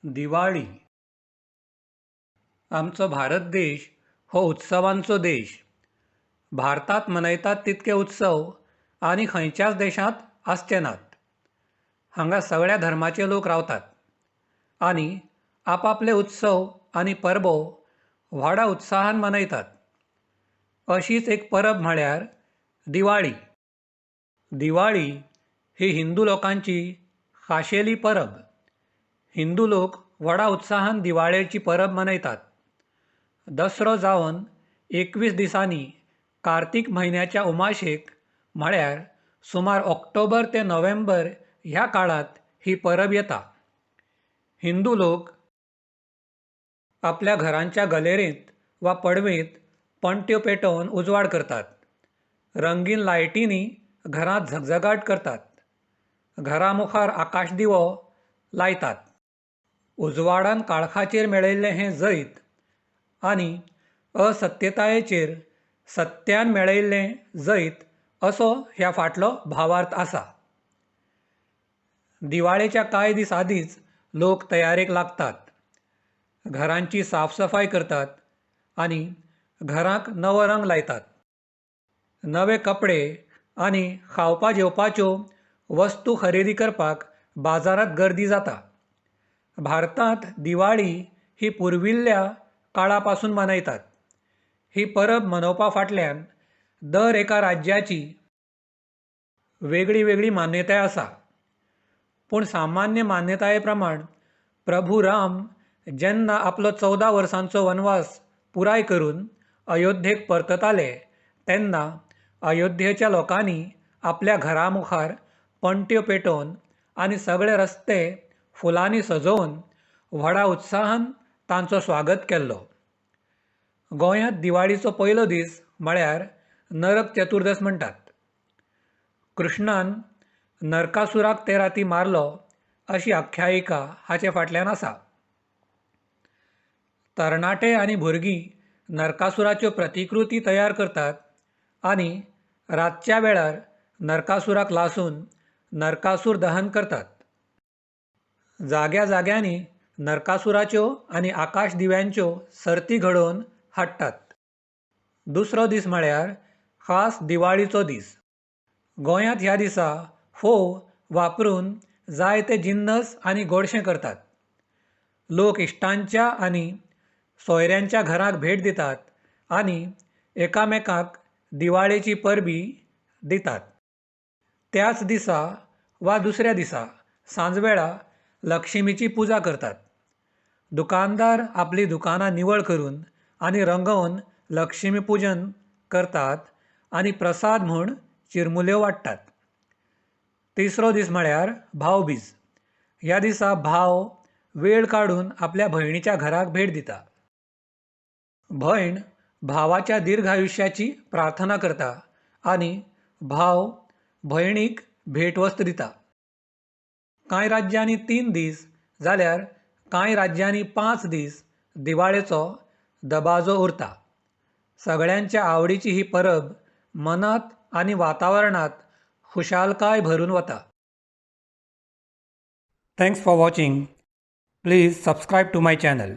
दिवाळी. आमचो भारत देश हो उत्सवांचो देश. भारतांत मनयतात तितके उत्सव आनी खंयच्याच देशांत आसचे नात. हांगा सगळ्या धर्माचे लोक रावतात आनी आपआपले उत्सव आनी परबो व्हडा उत्साहान मनयतात. अशीच एक परब म्हळ्यार दिवाळी. दिवाळी ही हिंदू लोकांची खाशेली परब. हिंदू लोक व्हडा उत्साहान दिवाळेची परब मनयतात. दसरो जावन 21 दिसांनी कार्तीक म्हयन्याच्या उमाशेक म्हळ्यार सुमार ऑक्टोबर ते नोव्हेंबर ह्या काळांत ही परब येता. हिंदू लोक आपल्या घरांच्या गलेरेंत वा पडवेंत पणट्यो पेटोवन उजवाड करतात. रंगीन लायटींनी घरांत झगझगाट करतात. घरा मुखार आकाशदिवो लायतात. उजवाडान काळखाचेर मेळयल्लें हें जैत आनी असत्यतायेचेर सत्यान मेळयल्लें जैत असो ह्या फाटलो भावार्थ आसा. दिवाळेच्या कांय दीस आदींच लोक तयारेक लागतात. घरांची साफसफाय करतात आनी घरांक नवो रंग लायतात. नवे कपडे आनी खावपा जेवपाच्यो वस्तू खरेदी करपाक बाजारांत गर्दी जाता. भारतांत दिवाळी ही पुर्विल्ल्या काळा पासून मनयतात. ही परब मनोवपा फाटल्यान दर एका राज्याची वेगळी वेगळी मान्यताय आसा. पूण सामान्य मान्यताये प्रमाण प्रभू राम जेन्ना आपलो 14 वर्सांचो वनवास पुराय करून अयोध्येक परतताले तेन्ना अयोध्येच्या लोकांनी आपल्या घरा मुखार पणट्यो पेटोवन आनी सगळे रस्ते फुलांनी सजोवन व्हडा उत्साहान तांचो स्वागत केल्लो. गोंयांत दिवाळीचो पयलो दीस म्हळ्यार नरक चतुर्दस म्हणटात. कृष्णान नरकासुराक ते राती मारलो अशी आख्यायिका हाचे फाटल्यान आसा. तरणाटे आनी भुरगीं नरकासुराच्यो प्रतिकृती तयार करतात आनी रातच्या वेळार नरकासुराक लासून नरकासूर दहन करतात. जाग्या जाग्यांनी नरकासुराच्यो आनी आकाश दिव्यांच्यो सर्ती घडोवन हाडटात. दुसरो दीस म्हळ्यार खास दिवाळीचो दीस. गोंयांत ह्या दिसा फोव वापरून जायते जिन्नस आनी गोडशें करतात. लोक इश्टांच्या आनी सोयऱ्यांच्या घराक भेट दितात आनी एकामेकांक दिवाळेची परबीं दितात. त्याच दिसा वा दुसऱ्या दिसा सांजवेळा लक्ष्मीची पुजा करतात. दुकानदार आपलीं दुकानां निवळ करून आनी रंगोवन लक्ष्मी पुजन करतात आनी प्रसाद म्हूण चिरमुल्यो वांट्टात. तिसरो दीस म्हळ्यार भावबीज. ह्या दिसा भाव वेळ काडून आपल्या भयणीच्या घराक भेट दिता. भयण भावाच्या दीर्घायुश्याची प्रार्थना करता आनी भाव भयणीक भेटवस्त दिता. कांय राज्यांनी 3 दीस जाल्यार कांय राज्यांनी 5 दीस दिवाळेचो दबाजो उरता. सगळ्यांच्या आवडीची ही परब मनांत आनी वातावरणांत खुशालकाय भरून वता. Thanks for watching. Please subscribe to my channel.